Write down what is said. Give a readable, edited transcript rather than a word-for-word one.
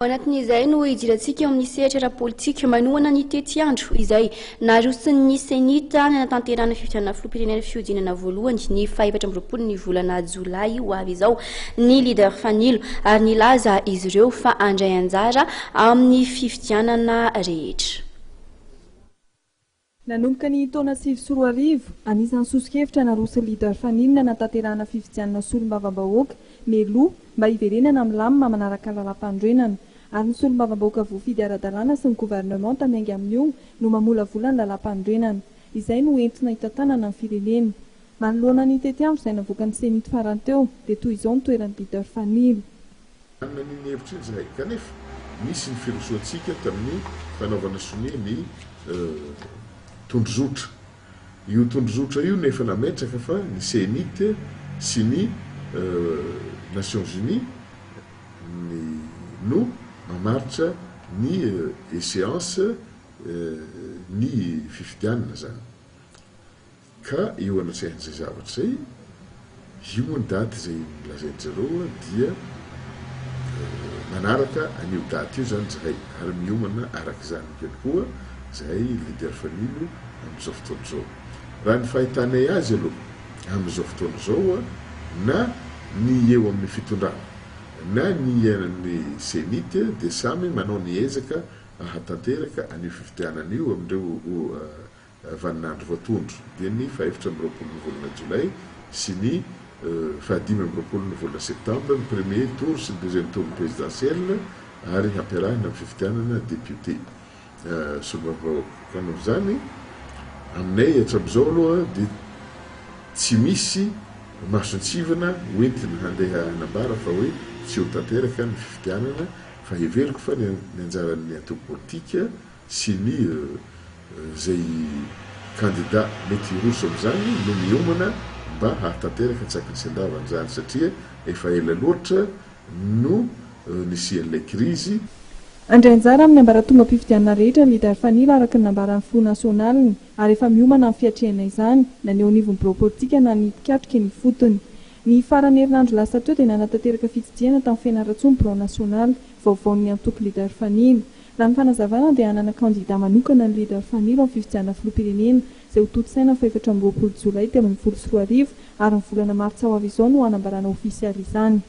Ao anatin'izay no hidirantsika eo amin'ny sehatra ara-politika manohana ny tetiandro izay naroson'ny Cenit nanatanterahana fifidianana filoham-pirenena fihodinana voalohany ny faha-24 ny volana jolay ho avy izao ny Leader Fanilo ary nilaza izy ireo fa handray anjara amin'ny fifidianana rehetra. Nanomboka ny taona 2009, anisan'ny soso-kevitra naroson'ny Leader Fanilo nanatanterahana fifidianana solombavambahoaka mialoha mba hiverenana amin'ny lamina manaraka ny lalàmpanorenana. Ary ny solombavambahoaka voafidy ara-dalàna sy ny governemanta miainga amin'io no mamolavola ny lalàmpanorenana. Izay no entina hitantanana ny firenena. Manoloana ny tetiandro izay navoakan'ny Cenit farany teo, dia toy izao ny toeran'ny Leader Fanilo. Manana an'iny hevitra iny izahay. Kanefa, nisy ny firosoantsika tamin'ny fanaovana sonia ny tondrozotra. Io tondrozotra io no efa nametraka fa ny Cenit sy ny Nations Unies ny no mamaritra ny échéance ny fifidianana izany. Ka eo anatrehan'izay zavatra izay, io moa ny daty izay nolazain-dry zareo dia manaraka an'io daty io izany izahay ary miomana araka izany ihany koa izahay Leader Fanilo amin'izao fotoana izao. Raha ny fahitanay azy aloha amin'izao fotoana izao na ny eo amin'ny fitondrana na ny an'ny Cenit dia samy manao ny ezaka hahatanteraka an'io fifidianana io amin'ireo vaninandro voatondro, dia ny faha-24 ny volana jolay sy ny faha-25 ny volana septambra, ny premier tour sy ny deuxième tour ny présidentielle ary hampiarahina amin'ny fifidianana depiote solombavambahoaka. Ka noho izany, aminay hatramin'izao aloha dia tsy misy mason-tsivana hoentina handeha hanambara fa hoe tsy ho tanteraka ny fifidianana fa heveriko fa ny anjaran'ny antoko politika sy ny izay kandida mety hiroso amin'izany no miomana mba hahatanteraka an-tsakany sy an-davany izany satria efa ela loatra no nisian'ilay krizy. Handray anjara amin'ny ambaratongam-pifidianana rehetra ny Leader Fanilo araka ny nambaran'ny filoha nasionaliny ary efa miomana amin'ny fiatrehana izany na ny eo anivon'ny birao politika na ny mpikatroka eny ifotony. Ny faran'ny herinandro lasa teo dia nanatanteraka fitsidihana tany Fianarantsoa ny birao nasionaly vaovaon'ny antoko Leader Fanilo. Raha ny fanazavana dia hanana kandida manokana ny Leader Fanilo amin'ny fifidianana filoham-pirenena izay ho tontosaina ny fahefatra amby roapolo jolay 2013 ary ny volana martsa ho avy izao no hanambarana ofisialy izany.